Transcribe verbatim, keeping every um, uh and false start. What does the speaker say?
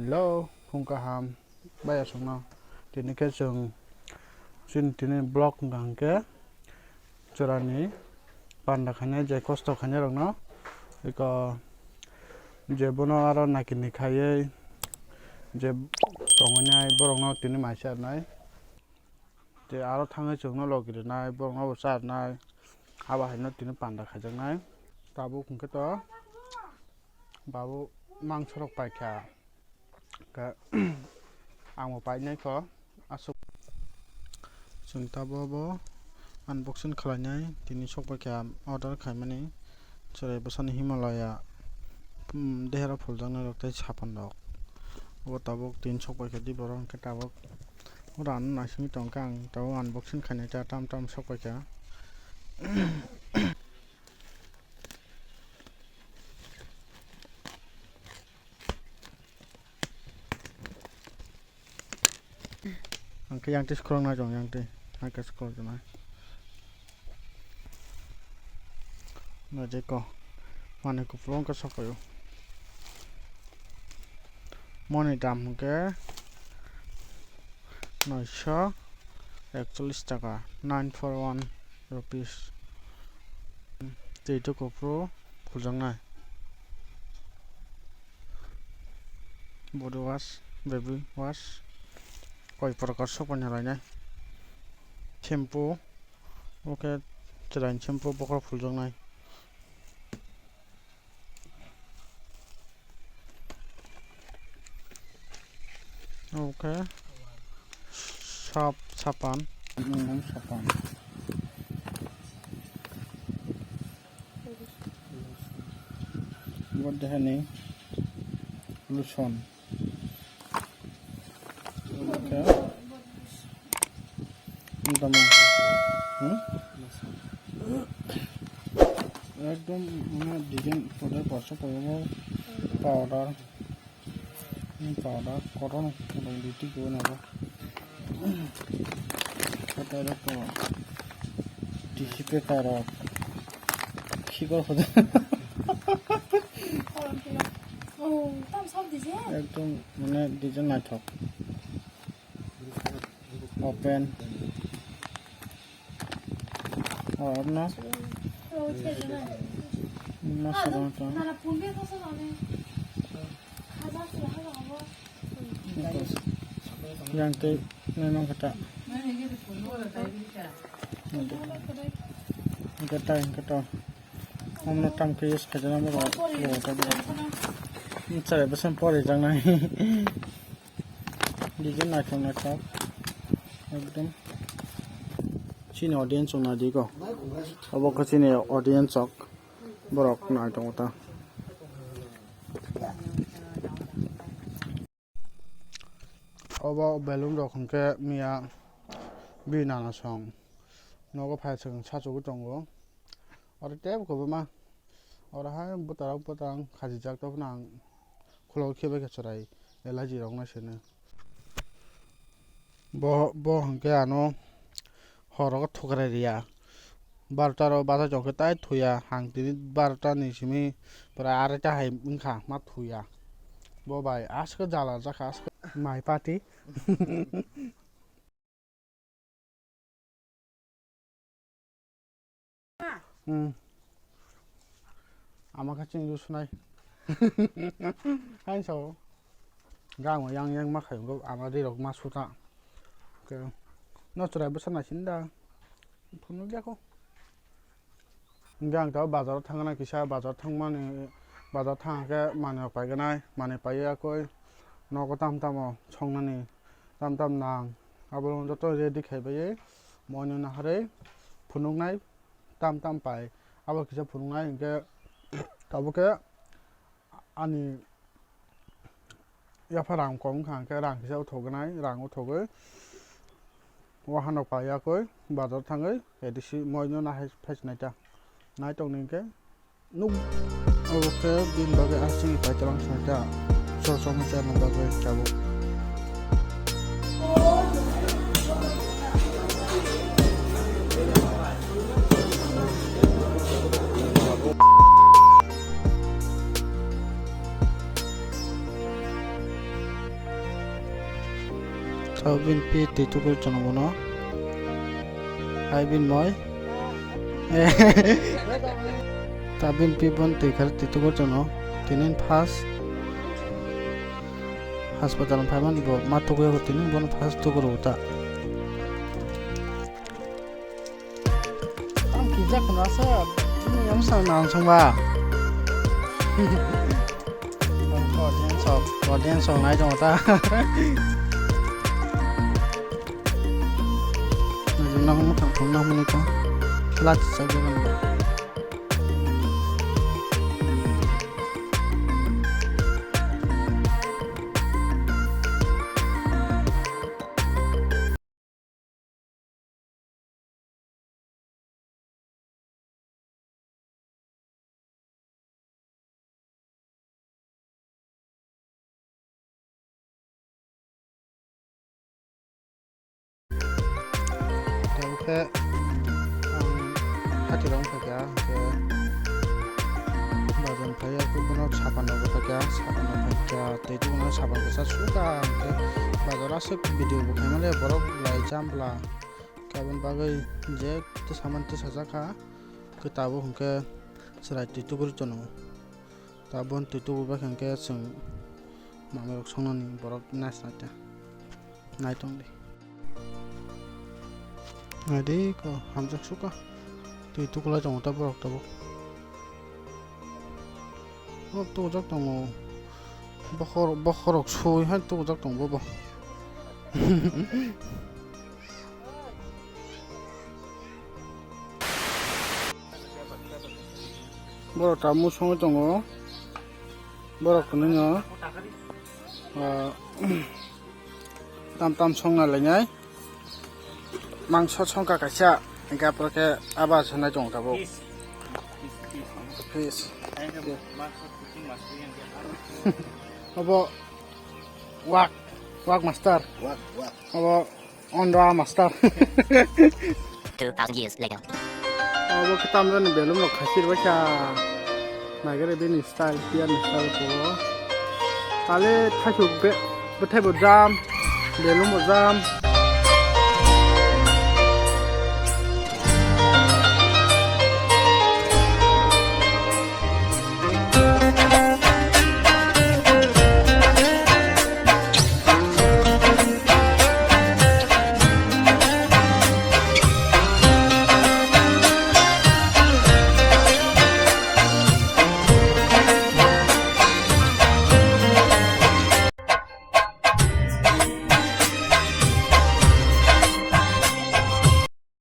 Hello, phung kaham, bai aswkno. Tini khe chwng chini tini vlog wngkha hwnkhe chwraini panda khainai, je kosto khainai rokno, eko je bono aro nakini khaiwi je tongnai borokno tini mai charnai. Tei aro thangwi chwngno logi rwnai, borokno bo charnai, abo haino tini panda khaijaknai. Tabuk hwnkhe to babu mangso rok paikha, hwnkhe ang bo painai kho aswk. Chwng tabuk bo unboxing khlainai, tini sok paikha order khaimani, chwrai bwsani Himalaya, um, dehera phuljaknai rok tei sapan rok. Obo tabuk tini sok paikha di borok hwnkhe tabuk. Oro ano naisingwi tongkha ang, tabuk unboxing khainai ta tam tam sok paikha. Ang khe yang twi scroll nai tong, yang twi, ang khe scroll tong nai. Nai je ko, mane kupulung khe sok paio. Moni dam hwnkhe noisho ekchollish taka, nine four one rupees. Tei to kuphuru phuljaknai. Body wash, baby wash, koi prokar sokpani rainai. Shampoo, obo khe chwraini shampoo bokhorok phuljaknai. Obo khe sap sapan. Hmm, sapan. Obo dehani lotion. Oke. Tamo. Hmm? Ekdom mane design powder borso powder. Hmm, powder. Kotorno diti ko na ba. Kotorno ko. Tissue paper rok. Khikor hoda. Oh, tam sab dije. Ekdom mane design naithok. Open. Oh, no. Oh, it's good, isn't it? No, sir, no, sir. Nara pumbe to sa ne. Khaja sila ha ba. Yang tei nai mang kata. Kata, kata. Omno tam khe use khaijana borok, borok ta borok. Chwrai bwsam pori jaknai. Design naithok naithok. Ekdom. Chini audience rok naidi ko. Obo khe chini audience rok. Borok nai tongo ta. Obo balloon rok hwnkhe miya bini nana song nogo phai swkang sachugwi tongo. Oro tei kwbangma oro hai bwtarok bwtang khachijak, tei phano ang khulok khe bai khe chwrai allergy rok nai sino. Bo, bo hwnkhe ano horo thukrai riya. Barota ro bachai tongkhe tai thuya. Ang tini barota ni simi pura araita hai wngkha ma thuya. Bo bai aske jala jakha aske. Mai pati. Hmm. Ama kha chini rw sunai. Hain sao. Gang o yang yang ma khai go ama ri rok ma suta. Ke. No chwrai bwsa nai sin da. Phunuk ya ko. Hingke ang tabuk bazar o thangna kisa, bazar thangmani, bazar thang khe manwi rok paiganai, manwi paiwi yakui nogo tam tamo songnani, tam tam nang, abo joto ready khai baiwi moino naharwi phunuknai tam tam pai, abo kisa phunuknai hingke tabuk khe ani yapha rang kom wngkha, hwnkhe rang kisa uthogwi nai, rang uthogwi wahanok paiyakui bazar thangwi A D C moino nahai phaisinai ta. Nai tongni hwnkhe nuk obo khe bini bagwi aswk pai twlang sinai ta. Sor songwi charwna bagwi tabuk. Tabin pi twi tukur chwng bono. Hai bin moi. Ta bin pi bon twi khar twi tukur chwng no. Tinin first hospital phaimani bo ma tukuya ko tinin bon first tukur uta. Ang kijak no asa. Yang sa nang song ba. Audience of, audience of nai dong ta. Nang mo thang thang nang mo ni ko. Lat sa ge ban. Tei khe ang hati rok wngkha khe, hwnkhe bazar phai ya khe bono sapan rok rwkha khe, sapan rok phai khe tei tei bono sapan kwchak sukha, hwnkhe bazar aswk video bo khaimani borok lai cham bwla. Khe aboni bagwi je tei saman tei sajak kha, khe tabuk hwnkhe chwrai twi tukur tono. Tabuk twi tukur bai khe hwnkhe chwng manwi rok songnani borok nice naita. Nai tong di. Nai di ko hamjak suka. Twi tukulai tongo ta borok tabuk. Borok tukujak tongo. Bokhor, bokhorok sui hai tukujak tongo bo. Borok tabuk songwi tongo. Borok tongwi no, ah, tam tam songna lainai. Mangso songkha kaisa, hingkhe aphuru khe abo se nai tongo tabuk. Fish. Obo wak, wak master. Wak, wak. Obo Honda master. Two thousand years later. Obo khe tamjani belum rok khasir baikha. Naigari bini style, piya ni style ko. Kale thaisu be, bethai bo jam, belum bo jam.